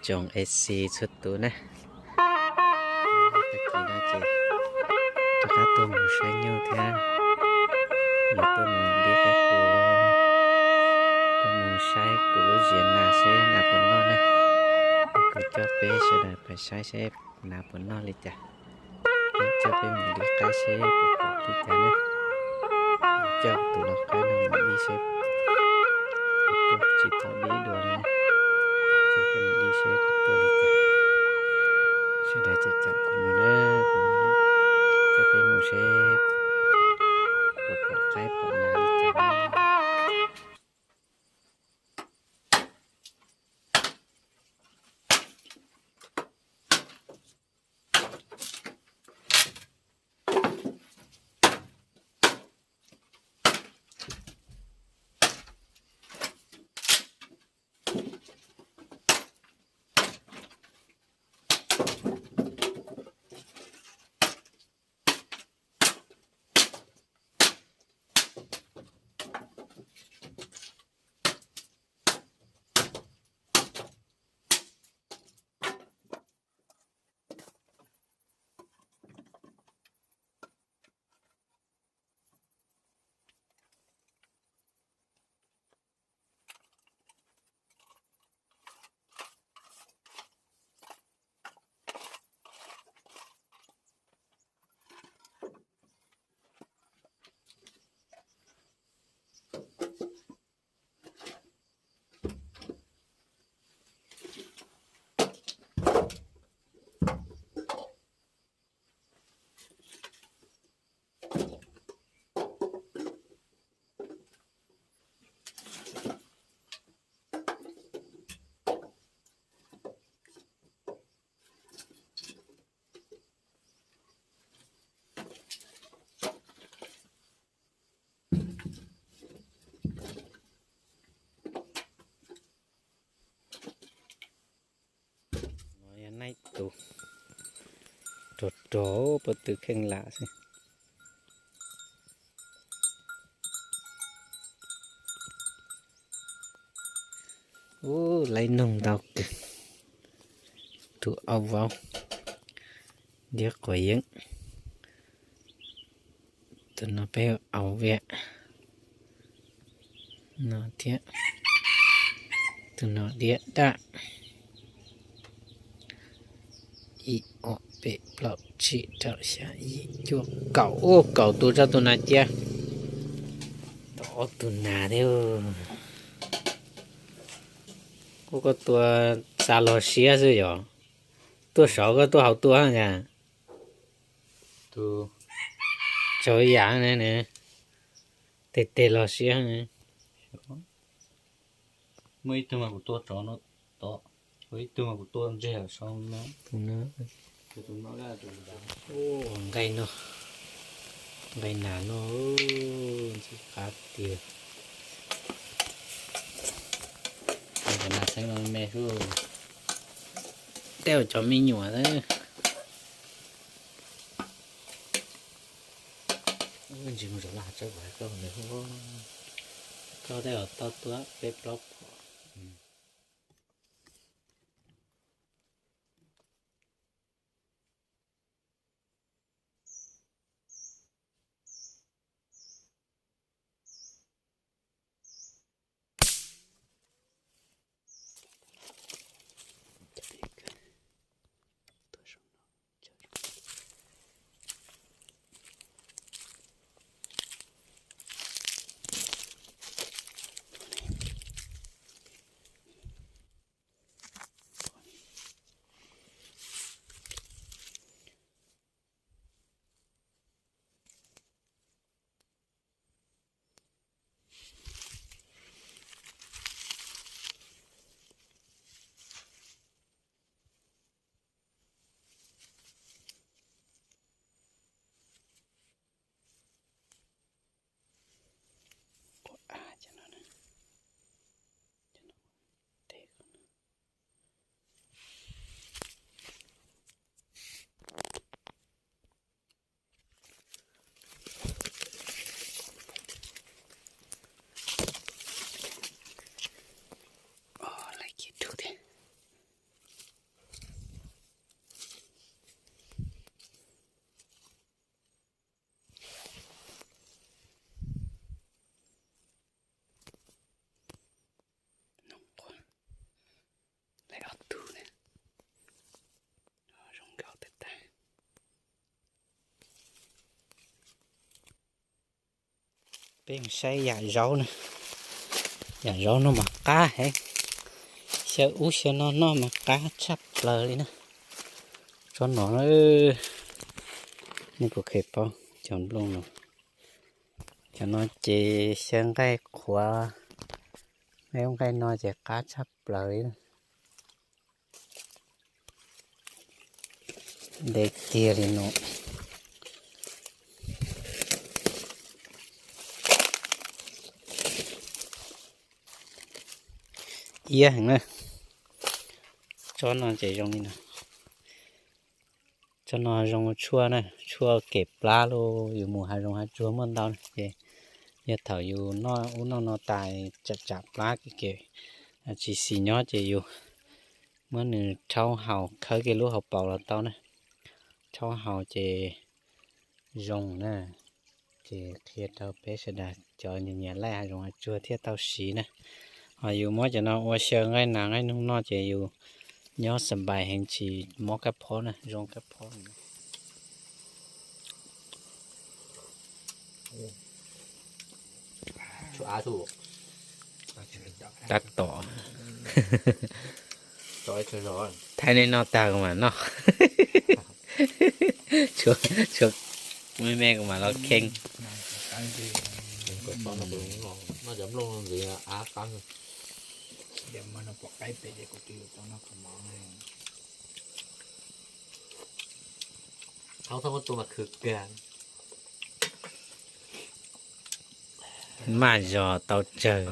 Tsoom A C txhua tus na, tag kis no ces rov qab tuaj mus saib nyuj thiab, yuav tuaj mus dib qaib qus, tuaj mus saib kuv lub ziav nas seb nas puas noj ne. Kuv coj peb sawv daws pais saib seb nas puas noj li cas. Coj peb mus dib qaib seb puas pom li cas ne. Coj tus lau qaib no mus dib seb puas tuaj tsis tau dib dua li ne. Coj peb mus dib seb puas tuaj li cas. Sawv daws caum caum kuv mus na, kuv coj peb mus seb puas pom qaib pom nas li cas na. No yog neeg tus rog rog pob tw kheej lam xwb. Ub, laib noog ntau kawg. Tus au vauv, diab quav yeeb. Tus no peb au viam no thiab. Tus no diab daj. Ib, ob, peb, plaub, tsib, rau, xya, yim, cuaj, kaum. Ub, kaum tus rau tus nas cia. Tau ob tug nas thiab. Ub, koj tua xa los siab xwb yom. Tuaj saud koj tuaj hauv tuaj ntag. Tsaug yam ne, tes tes los siab ne. Muaj ib tug mas kuv tua tsov no tod, muaj ib tug mas kuv tua ntseg saud no. Nqaij no, nqaij nas no, ntxim qab tiag. Cov nas xeeb no me xwb. Tej zaum cov me nyuam xwb. Ntsis mus zov laj tsawb kom koj ntawd, koj tej zaum tau tua peb plaub phom. Peb saib yam zaub na, yam zaub no mas qab heev, xyaw ub xyaw no noj mas qab tshaj plaws li na. Tsob no, nej puas kheev paub cov nplooj no? Cov no ces xyaw nqaij qhuav, nqaij ub nqaij no ces qab tshaj plaws li. Ntev tiag li no. Iab heev na. Tsob no ces zoo li no. Tsob no zoo tshuaj na, tshuaj kem plab los yus mus hav zoov hav tsuag muaj ntau na ces yog thaum yus noj ub noj no tas tsam tsam plab kem tsis xis nyob ces yus muab nws rhaub haus khawb kiag lub hauv paus los tau na. Rhaub haus ces zoo na. Ces qhia rau peb sawv daws cov nyiam nyiam laij hav zoov hav tsuag thiaj tau siv na. Ho yus muab cov no ua xyaw nqaij nas nqaij noog noj ces yus nyob xas npais heev tsis mob kab phob na, zoo kab phob. Tab tom thaij nej noj tag kuv mam noj. Tshuav me me kuv mam los kheej. Maj zog tau tsawg.